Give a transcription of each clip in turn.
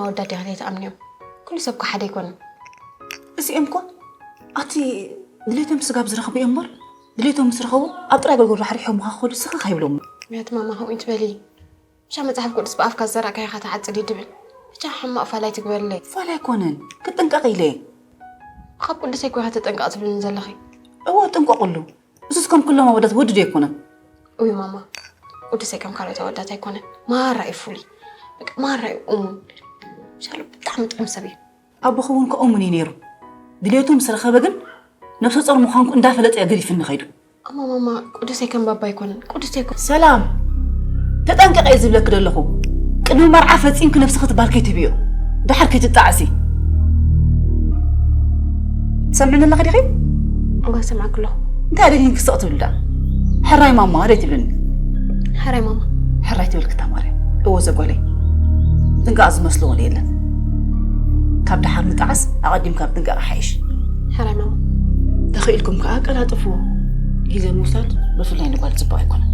ወዳድ ዲኻ ዘይትኣምንዮም? ኩሉ ሰብ እኮ ሓደ ኣይኮነን። እዚኦም እኮ ኣቲ ድሌቶም ስጋብ ዝረኽቡ እዮም እምበር፣ ድሌቶም ምስ ረኸቡ ኣብ ጥራይ ጎልጎል ራሕሪሖም ምዃን ክኸዱ ስኽኽ ኣይብሎም። ምክንያቱ ማማ ከምኡ ትበሊ። ብቻ መጽሓፍ ቅዱስ ብኣፍካ ዝዘራእካዮ ኢኻ ትዓጽድ እዩ ድብል። ብቻ ሕማቕ ፋላይ ትግበርለይ። ፋላይ ኣይኮነን፣ ክጥንቀቕ ኢለ። ካብ ቅዱሰይ እኮ ኢኻ ተጠንቀቕ ትብልኒ ዘለኺ። እወ፣ ጥንቀቕሉ። እሱስ ከም ኩሎም ኣወዳት ወዲ ዶ ኣይኮነን? እዊ ማማ፣ ቅዱሰይ ከም ካልኦት ኣወዳት ኣይኮነን። ማራ እዩ ፍሉይ። በቃ ማራ እዩ እሙን። ሻሉ ብጣዕሚ ጥዑም ሰብ እዩ። ኣቦኺ እውን ከምኡ እሙን እዩ ነይሩ። ድሌቱ ምስ ረኸበ ግን ነብሰ ጾር ምዃንኩ እንዳፈለጠ እዩ ገዲፍኒ ከይዱ። ኣማ ማማ፣ ቅዱሰይ ከም ባባ ኣይኮነን። ቅዱሰይ እኮ ሰላም፣ ተጠንቀቂ እየ ዝብለኪ ዘለኹ። ቅድሚ መርዓ ፈጺምኪ ነብስኺ ትባል ከይትህብዮ፣ ደሓር ከይትጣዕሲ። ትሰምዕኒ ኣለኺ ዲኺ? እወ፣ ሰምዓኪ ኣለኹ። እንታይ ደሊንኪ ስቕ ትብሊ ደኣ? ሕራይ ማማ ደይ ትብልኒ? ሕራይ ማማ። ሕራይ ትብል ክታ ማርያም። እወ ዘጓለይ። ጥንቃቕ ዝመስሎ ወለ የለን። ካብ ደሓር ምጣዓስ ኣቐዲምካ ምጥንቃቕ ይሓይሽ። ሕራይ ማማ። ተኽኢልኩም ከኣ ኣቀላጥፍዎ። ግዜ ምውሳድ ብፍላይ ንጓል ጽቡቕ ኣይኮነን።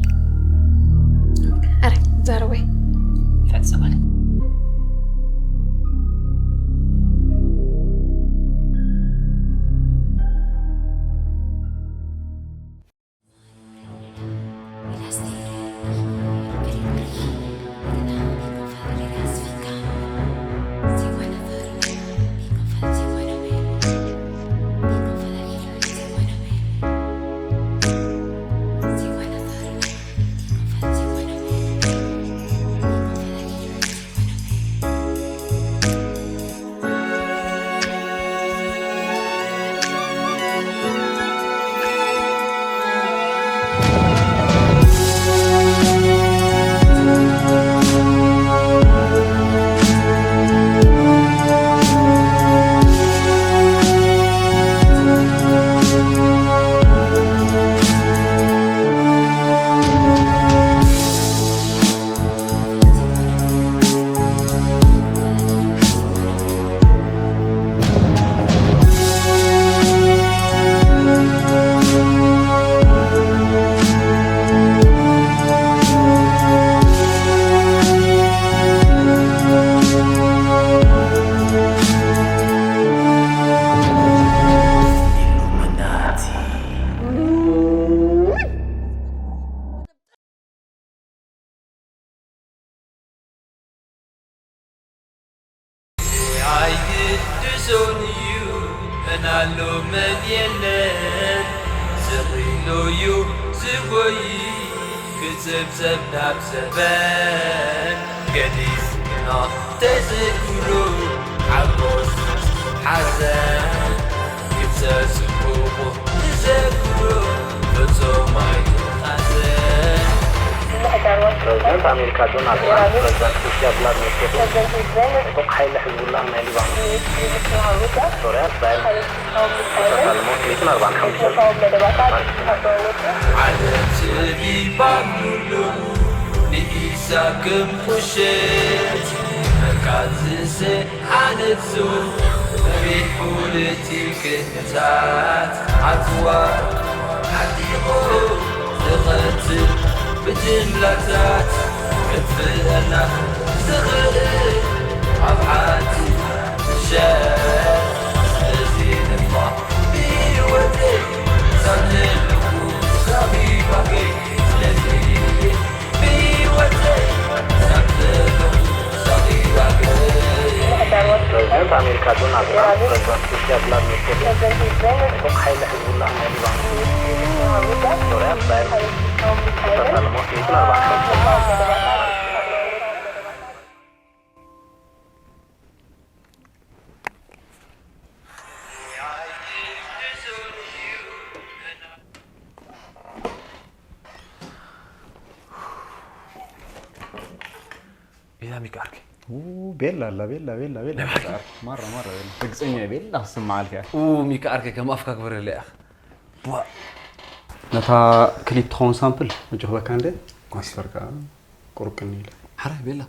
ሕራይ፣ ዛረበይ። ፍዕቲ ዘጓለይ። ኣይግድሶን እዩ መን ኣሎ መን የለን፣ ስቕ ኢሉ እዩ ዝጎይ ክጽብጸብ ናብ ዘበን። ገዲፍና ተዘክሮ ሓጎስ ሓዘን፣ ግብጸ ጽቡቑ ንዘክሮ ፍጹም ኣይትሓዘን። ፕሬዝደንት ኣሜሪካ ዶናልድ ትራምፕ ፕሬዝዳንት ሩስያ ቭላድሚር ፑቲን ጽቡቕ ሓይሊ ሕዝቡላህ ናይ ሊባኖስ፣ ሶርያ፣ እስራኤል ተሳልሞ ክልተ ሚእትን ኣርባዓን ሓሙሽተን ዓለም ጸቢባ ምሉእ ንኢሳ ከም ቁሸት መርካት ዝሰ ኣነጹ መሪሕ ፖለቲከኛታት ኣጽዋር ዓጢቑ ዝቐትል ብጅምላታት ከጥፍአና ዝኽእል ኣብ ሓንቲ ምሸት። ስለዚ ድማ ብህይወተይ ሳለኹ ሳቢባከይ ስለዚ ፕሬዝደንት ኣሜሪካ ዶናልድ ትራምፕ ፕሬዝዳንት ሩስያ ቭላድሚር ፑቲን ጽቡቕ ሓይሊ ሕዝቡላህ ናይ ሊባኖስ፣ ሶርያ፣ እስራኤል ተሳልሞ ክልተ ሚእትን ኣርባዓን ሓሙሽተን ቤላ ሚካ ዓርከይ። ኡ፣ ቤላ ኣላ፣ ቤላ፣ ቤላ፣ ቤላ። ናይ ብሓቂ? ሚካ ዓርከይ፣ ማራ፣ ማራ ቤላ። ርግጸኛ እየ፣ ቤላ ክስምዓልካ እያ። ኡ፣ ሚካ ዓርከይ፣ ከም ኣፍካ ግበረለይ ኢኻ። ቧ። ነታ ክሊፕ ትኸውን ሳምፕል ምጭኽበካ እንደ? ማስተር ከኣ ቁርቅን ኢለ። ሓራይ ቤላ።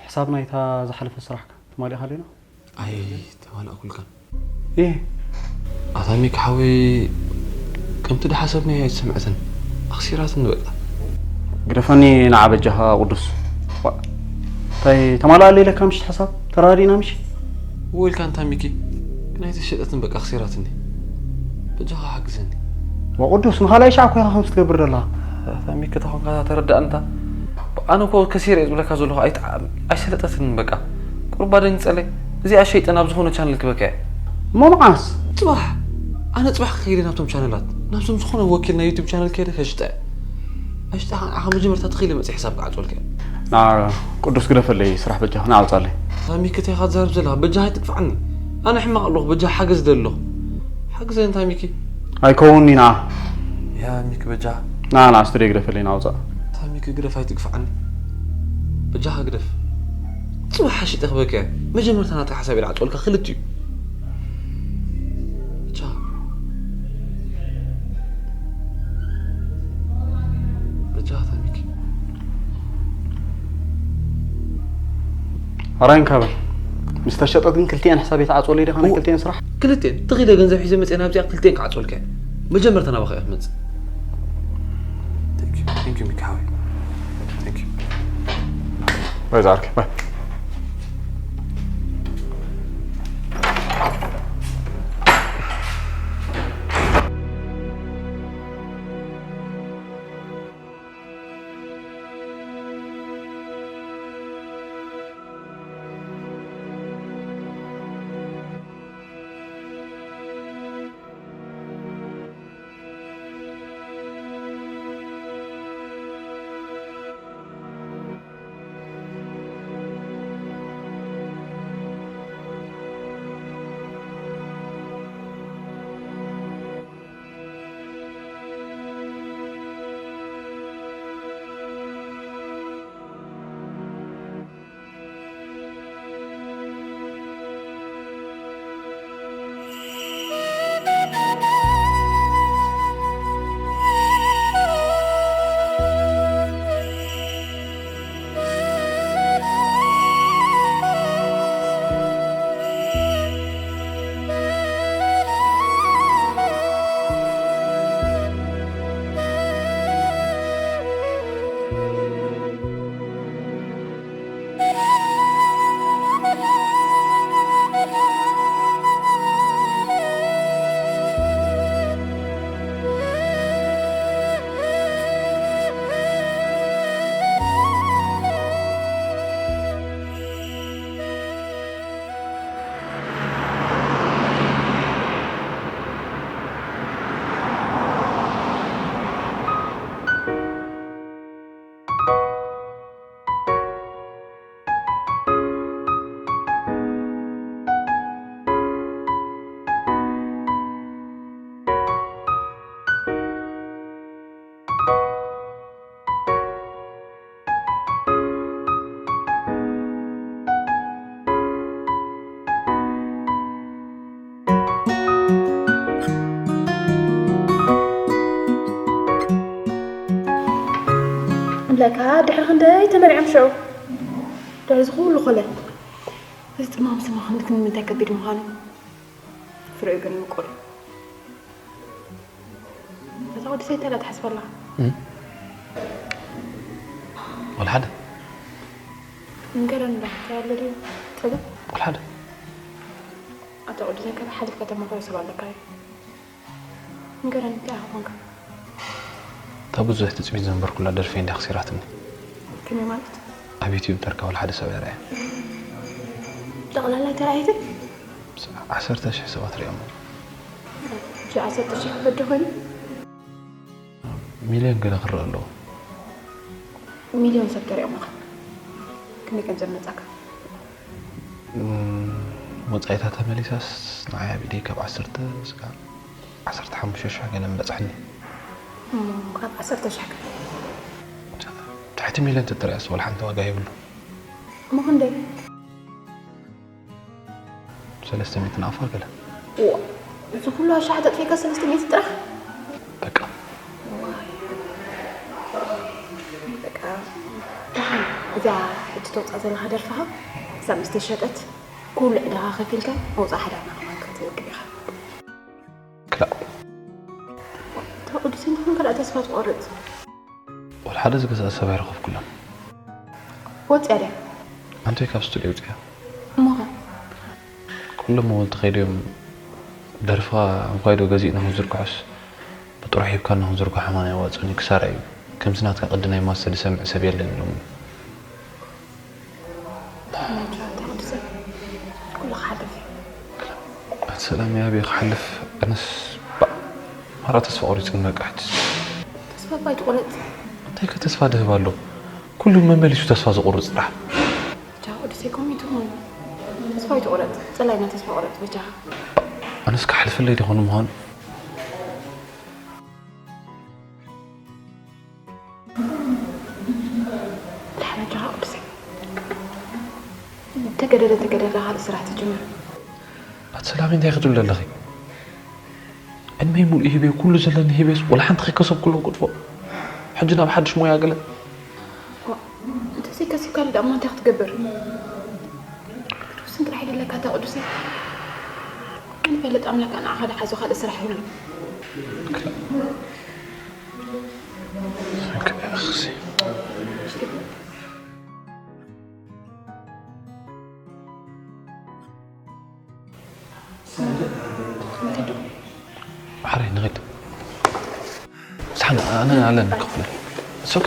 ሕሳብ ናይታ ዝሓለፈ ስራሕካ ትማሊእካ ዲና? ኣይተማላእኩልካን። እህ። ኣታ ሚኪ ሓወይ፣ ከምቲ ድሓሰብናዮ ኣይተሰምዐትን። ኣኽሲራትኒ በቃ። ግደፈኒ ንዓ በጃኻ ቅዱስ። ዋ፣ እንታይ ተማላኣለ ኢለካ ምሽ ሓሳብ ተራዲና ምሽ? ወይልካ እንታ ሚኪ፣ ግን ኣይተሸጠትን በቃ ክሲራትኒ። በጃኻ ሓግዘኒ። ወቅዱስ ንኻልኣይ ሻዕ እኮ ኢኻ ከምዚ ትገብር ደላ። እታ ሚኪ ተኾንካ እታ ተረዳእ እንታ። ኣነ እኮ ከሲር እየ ዝብለካ ዘለኹ ኣይት-፣ ኣይሰለጠትንን በቃ። ቁርባ ደንግጸለይ። እዚኣ ሸይጠ ናብ ዝኾነ ቻነል ክበካ እየ። እሞ መዓስ? ጽባሕ። ኣነ ጽባሕ ክኸይደ ናብቶም ቻነላት። ናብዞም ዝኾነ ወኪል ናይ ዩቱብ ቻነል ከይደ ከሽጠ እየ። ኣሽጣ ኣኻ መጀመርታ ተኺለ መጽእ ሕሳብ ክዓጽወልካ እየ። ና ቅዱስ ግደፈለይ ስራሕ በጃ ክና ኣውጻለይ። ታሚክ እንታይ ኢኻ ትዛረብ ዘለኻ? በጃኻ ኣይትግፍዓኒ። ኣነ ሕማቕ ኣለኹ፣ በጃኻ ሓገዝ ደሊ ኣለኹ። ሓግዘኒ ታሚኪ። ኣይከውን ኢና። ያ ሚክ በጃኻ። ና ና ስቱዲዮ ግደፈለይ ና ኣውጻእ። ታሚኪ ግደፍ ኣይትግፍዓኒ። በጃኻ ግደፍ። ጽባሕ ሓሺጠ ክበክያ። መጀመርታ ናትካ ሓሳብ ኢለ ዓጽወልካ ክልቲኡ። በጃኻ። በጃኻ ታሚኪ። ኣራይ እንካ በል። ምስ ተሸጠት ግን ክልቲኤን ሕሳብ የተዓጽወለይ ዲኻ ናይ እው። ክልቲኤን ስራሕ? ክልቲኤን። ተኺለ ገንዘብ ሒዘ መጽአ ናብዚኣ ክልቲኤን ክዓጽወልካ እየ። መጀመርታ ናባኻ እየ ክመጽእ። Thank you. Thank you ሚኪ ሓወይ። Thank you. ባይ ዝዓርከይ፣ ባይ። እብለካ ድሕሪ ክንደይ ተመርዕዮም ሽዑ ድሕሪ እዚ ኩሉ ኮለ እዚ ጥማም ስማ ክንዲ ክንዲ ምንታይ ከቢድ ምዃኑ ፍሬኡ ግን ምቁር እዩ። እታ ወዲ ሰይታ ኢላ ትሓስበላ። እም። ወላ ሓደ። ንገረኒ እንዳ፣ እንታይ ኣሎ ድዩ? ጸገም? ወላ ሓደ። ኣታ ወዲ ዘከረ ሓሊፍካ ተማኽሮ ሰብ ኣለካ እዩ። ንገረኒ እንታይ ኢኻ ኮንካ? እታ ብዙሕ ትጽቢት ዘንበርኩላ ደርፊ እንድያ ክሲራትኒ። ከመይ ማለት? ኣብ ዩትዩብ ዳርጋ ወላ ሓደ ሰብ ኣይረኣየን። ጠቕላላ ኣይተራእየትን? ዓሰርተ ሽሕ ሰባት ሪኦሞ። ሕጂ ዓሰርተ ሽሕ በደ ኮይኑ? ሚልዮን ገለ ክረአ ኣለዎ። ሚልዮን ሰብ ተሪኦሞኻ? ክንደይ ገንዘብ መጻካ? እም፣ ወጻኢታ ተመሊሳስ ንዓይ ኣብ ኢደይ ካብ ዓሰርተ እስካብ ዓሰርተ ሓሙሽተ ሽሕ ገለ ምበጽሐኒ። እሞ ካብ ዓሰርተ ሽሕ ገለ? ትሕቲ ሚልዮን ተተሪኣስ ወላ ሓንቲ ዋጋ የብሉ። እሞ ክንደይ? ሰለስተ ሚእቲ ናቕፋ ገለ። ዋ፣ እዚ ኩሉ ኣሽሓት ኣጥፊእካ ሰለስተ ሚእቲ ጥራሕ? በቃ። ዋይ። በቃ፣ ደሓን፣ እዛ ሕጂ ተውፅኣ ዘለኻ ደርፍኻ፣ እዛ ምስ ተሸጠት፣ ኩሉ ዕዳኻ ከፊልካ፣ መውፅኣ ሓዳርና ከማን ክትውቅብ ኢኻ። ክላእ። ተቕዱስ እንተኾንካ ደኣ ተስፋ ትቖርፅ። ወላ ሓደ ዝገዝኣ ሰብ ኣይረኸብኩላን። ወፅያ ድያ? ኣንተይ ካብ ስቱድዮ ውፅያ። እሞኸ? ኩሎም መወልቲ ከይዶም ደርፍኻ እንኳይ ዶ ገዚእና ክንዝርግሖስ ብጥሩሕ ሂብካና ክንዝርግሖ ማን ኣየዋፅእን እዩ፣ ክሳራ እዩ። ከምዚ ናትካ ቅዲ ናይ ማስተር ዝሰምዕ ሰብ የለን ኢሎም። ኩሉ ክሓልፍ እዩ። ኣቲ ሰላም ኣበይ ክሓልፍ? ኣነስ ባእ ማራ ተስፋ ቆሪፅኒ በቃ ሕጂ። ተስፋ እኳ ኣይትቁረፅ። እንታይ ከ ተስፋ ድህብ ኣሎ? ኩሉ መመሊሱ ተስፋ ዝቁርፅ ጥራሕ። በጃኻ ቅዱሰይ ከምኡ ኣይትኹን። ተስፋ ኣይትቁረፅ። ፀላኢና ተስፋ ቁረፅ በጃኻ። ኣነስ ክሓልፈለይ ዲኾን ምዃኑ? ደሓን በጃኻ ቅዱሰይ። ተገደደ ተገደደ ካልእ ስራሕ ትጅምር። ኣቲ ሰላመይ እንታይ ክትብሊ ኣለኺ? ዕድመይ ሙሉእ ሂበዮ ኩሉ ዘለኒ ሂበዮስ ወላ ሓንቲ ከይከሰብኩ ኣለኹ ክትፎ። ሕጂ ናብ ሓድሽ ሞያ ገለ። እንተዘይከሲብካሉ ደኣ እሞ እንታይ ክትገብር? ክትውስን ጥራሕ ይደለካ እታ ቅዱሰይ። ኣይንፈልጥ ኣምላክ ንዓኻ ደሓዞ ካልእ ስራሕ ይብሉ። ሓረይ ንኸይድ ሳሕና ኣነ ኣለኒ ክፍለ ሶኬ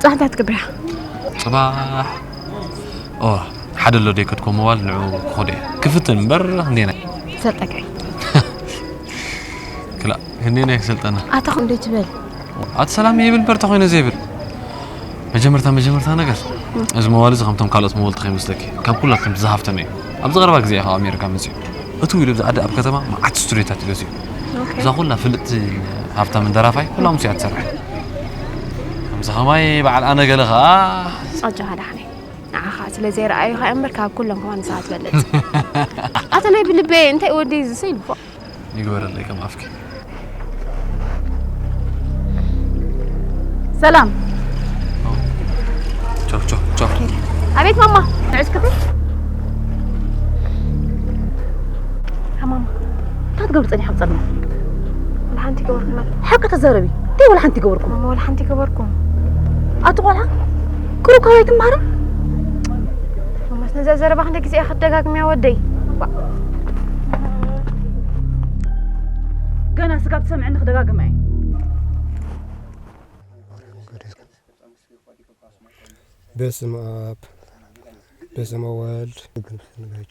ፅባሕ እንታይ ትገብር እያ? ፅባሕ ኦ ሓደ ኣሎ ደይ ከድኮ መዋል ንዑ ክኸዶ እየ ክፍትን እምበር ክንደና ሰጠቀ ክላ ክንደና ክሰልጠና ኣታ ክንደይ ትበል ኣቲ ሰላም ይብል በርታ ኮይነ ዘይብል መጀመርታ መጀመርታ ነገር እዚ መዋል እዚ ከምቶም ካልኦት መወልቲ ከይመስለኪ ካብ ኩላትኩም ዝሃፍተመ እዩ ኣብዚ ቀረባ ግዜ ካብ ኣሜሪካ መፅኡ እቲ ኢሉ ኣብዚ ዓዲ ኣብ ከተማ መዓት ስቱዲዮታት ይገዝኡ እዛ ኩላ ፍልጥቲ ሃብታምን ደራፋይ ኩሎም ምስያ ትሰርሕ። ከምዚ ከማይ በዓል ኣነ ገለ ኸኣ ኣጆኻ ዳሕነይ። ንዓኻ ስለ ዘይረኣዩኻ እምበር ካብ ኩሎም ከማን ንስኻ ትበልጽ። ኣታ ናይ ብልበይ እንታይ ወዲ ዝስኢል እኮ። ይግበረለይ ከም ኣፍኪ። ሰላም። ቻው፣ ቻው፣ ቻው። ኣቤት ማማ፣ ንዕስ ክፍል። ማማ፣ እንታይ ትገብሪ ጸኒሓ ብጸልማ? ወላ ሓንቲ ገበርኩ። ሓቂ ተዛረቢ። እንታይ ወላ ሓንቲ ገበርኩ? ማማ፣ ወላ ሓንቲ ገበርኩ። ኣቲ ቆልዓ፣ ቅሩብ ካብ ኣይትምሃርን? ማማስ ነዛ ዘረባ ክንደይ ግዜ ኢኻ ክትደጋግምያ ወደይ? ገና ስጋብ ትሰምዕኒ ክደጋግማ እየ። በስመ አብ በስመ ወልድ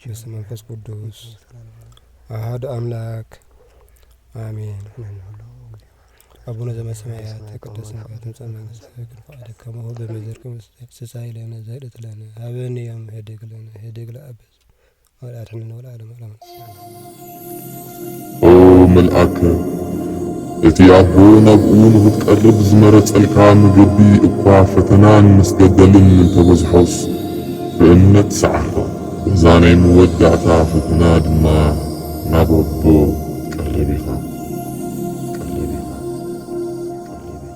በስመ መንፈስ ቅዱስ አሐዱ አምላክ አሜን። አቡነ ዘበሰማያት ይትቀደስ ስምከ ትምጻእ መንግስትከ ወይኩን ፈቃድከ ከማሁ በምድር ከመ በሰማይ። ሲሳየነ ዘለለዕለትነ ሀበነ ዮም ሀድግ ለነ ሀድግ ለነ አበ ኣድሕነና ወለዓለመ ዓለምን። ኦ መልኣከ፣ እቲ ኣቦ ናብኡ ንኽትቀርብ ዝመረጸልካ መገዲ እኳ ፈተናን መስገደልን እንተበዝሖስ፣ ብእምነት ሰዓሮ። በዛ ናይ መወዳእታ ፈተና ድማ ናብ ኣቦ ትቀርብ ኢኻ። ትቀርብ ኢኻ። ትቀርብ ኢኻ።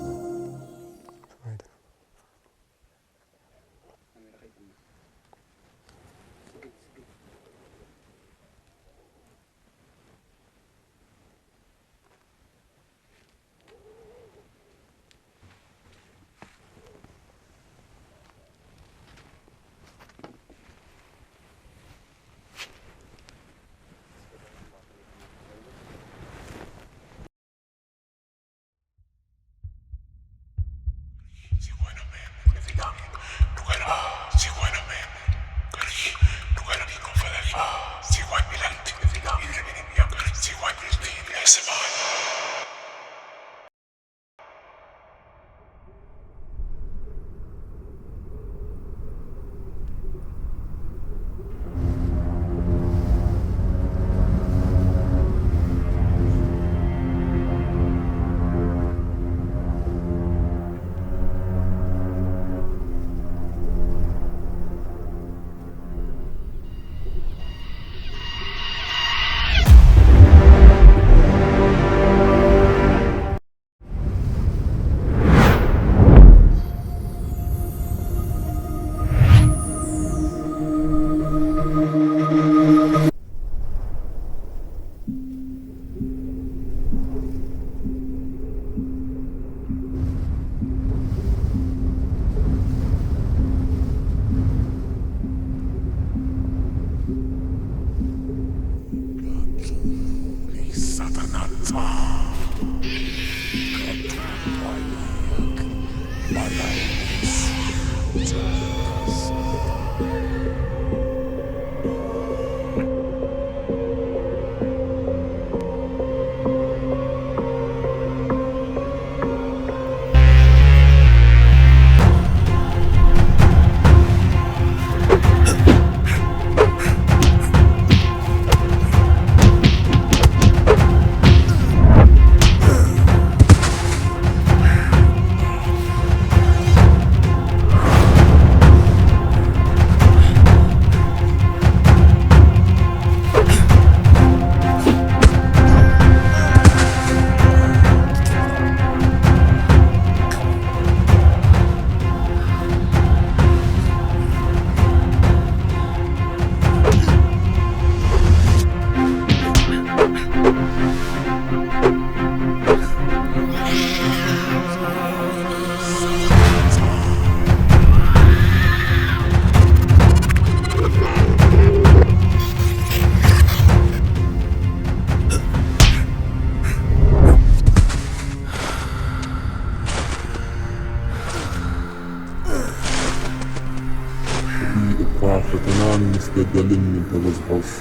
እዚ እኳ ፈተናን መስገደልን እንተበዝሖስ፣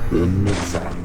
ብእምነት ሰዓሮ።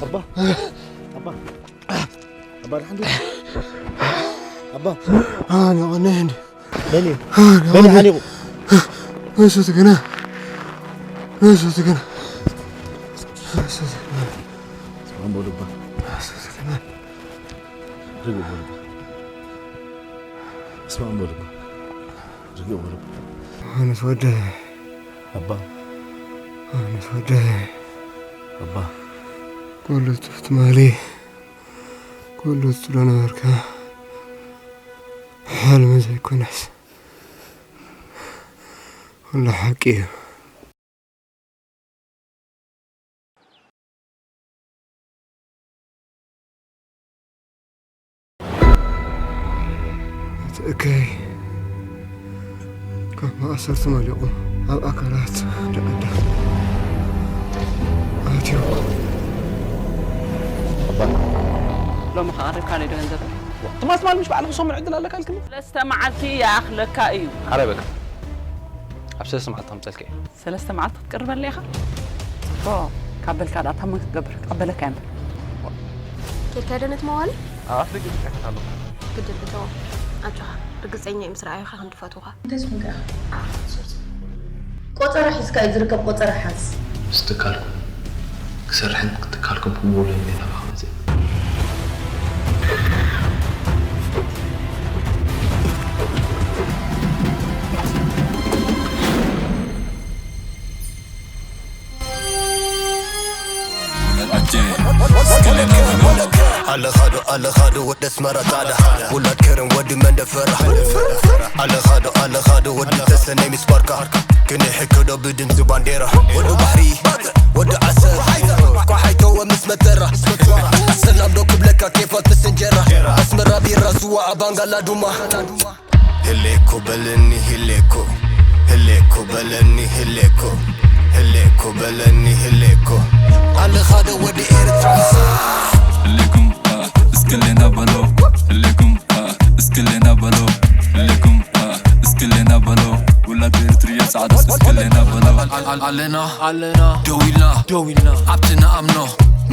ኣባ ኣባ ኣባ ደሓን ዶ? ኣባ ዓኒቑኒ እንዲ መን እዩ? ዓኒቑኒ መን እዩ ዓኒቑ? ንሱ ትግነ ንሱ ትግነ ንሱ ትግነ ስማን በሉ እባ ንሱ ትግነ ርግእ በሉ እባ ስማን በሉ እባ ርግእ በሉ እባ ኣነስ ወደይ ኣባ ኣነስ ወደይ ኣባ ኩሉ ትማሊ ኩሉ ትብሎ ነበርካ ሕልሚ ዘይኮነስ ኩሉ ሓቂ እዩ። እቲ እከይ ካብ ማእሰርቲ መሊቑ ኣብ ኣካላት ደቀዳ ኣትዩ። ሎሚ ከቐሪብካ ዶ ገንዘበይ? ትማስ ማል ምሽ ባዕልኺ ሰሙን ዕድል ኣለካ ኢልክኒ? ሰለስተ መዓልቲ ይኣኽለካ እዩ። ሓራይ በቃ ኣብ ሰለስተ መዓልቲ ከምፀልካ እየ። ሰለስተ መዓልቲ ክትቅርበለይ ኢኻ? ኦ ካብ በልካ ደኣ ታመን ክትገብር ክቕበለካ እየ እምበር። ኬድካዮ ዶ ነቲ መዋሊ? ኣብ ኣፍ ደገ ተጻሒፋ ኣለኹ። ግድን እተዎ። ኣጆኻ። ርግጸኛ እየ ምስ ረኣዩኻ ከም ድፈትዉኻ። እንታይ ዝኾንካ ኢኻ? ቆጸራ ሒዝካ እዩ ዝርከብ ቆጸራ ሓዝ። ምስ ትካልኩም ክሰርሕን ክትካልኩም ክምውልን እየ ናባኻ መፅእ። ኣለኻዶ ኣለኻዶ ወደ ኣስመራ ጻዕዳ ውላድ ከረን ወዲ መንደፈራ ኣለኻዶ ኣለኻዶ ወዲ ተሰነይ ምስ ባርካ ክንሕክዶ ብድምፂ ባንዴራ ወዲ ባሕሪ ወዲ ዓሰብ ኳሓይተወ ምስ መተራ ሰላም ዶ ክብለካ ኬፋት ምስ እንጀራ ኣስመራ ቢራ ስዋ ኣባንጋላ ዱማ ህሌኮ በለኒ ህሌኮ ህሌኮ በለኒ ህሌኮ ህሌኮ በለኒ ህሌኮ ኣለኻዶ ወዲ ኤርትራ ህሌኩም እስክሌና በሎ ህሌኩም እስክሌና በሎ ህሌኩም እስክሌና በሎ ውላድ ኤርትርዮ ጻዕዳስ እስክሌና በሎ ኣለና ኣለና ደው ኢልና ደው ኢልና ኣብቲ ንኣምኖ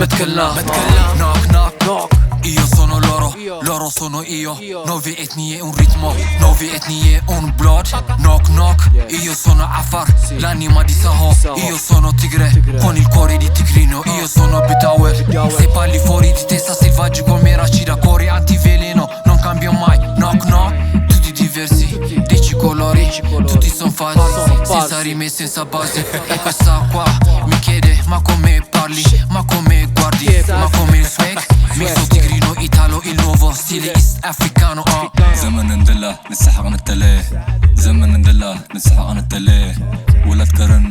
መትከልና መትከልና ኖክ ኖክ ኖክ ኢዮ ሶኖ ሎሮ ሎሮ ሶኖ ኢዮ ኖቪ ኤትኒየ un ritmo ኖቪ ኤትኒየ un blood knock knock ኢዮ ሶኖ ዓፋር ላኒ ማዲሳሆ ኢዮ ሶኖ ትግረ ኮኒል ኮሬዲ ትግሪኖ ኢዮ ሶኖ ብታወር ሴፓሊ ፎሪ ዲቴሳ ሴልቫጂ ጎሜራ ሺዳ ኮሪ ኣንቲ ቬሌኖ non cambio mai knock knock tutti diversi dici colori tutti son falsi senza rime senza basi e questa qua mi chiede ma come parli ma come guardi ma come swag mi so tigrino italo il nuovo stile east africano uh. ዘመን እንድላ ንስሓቕ ንተለ ዘመን እንድላ ንስሓቕ ንተለ ውላድ ከረን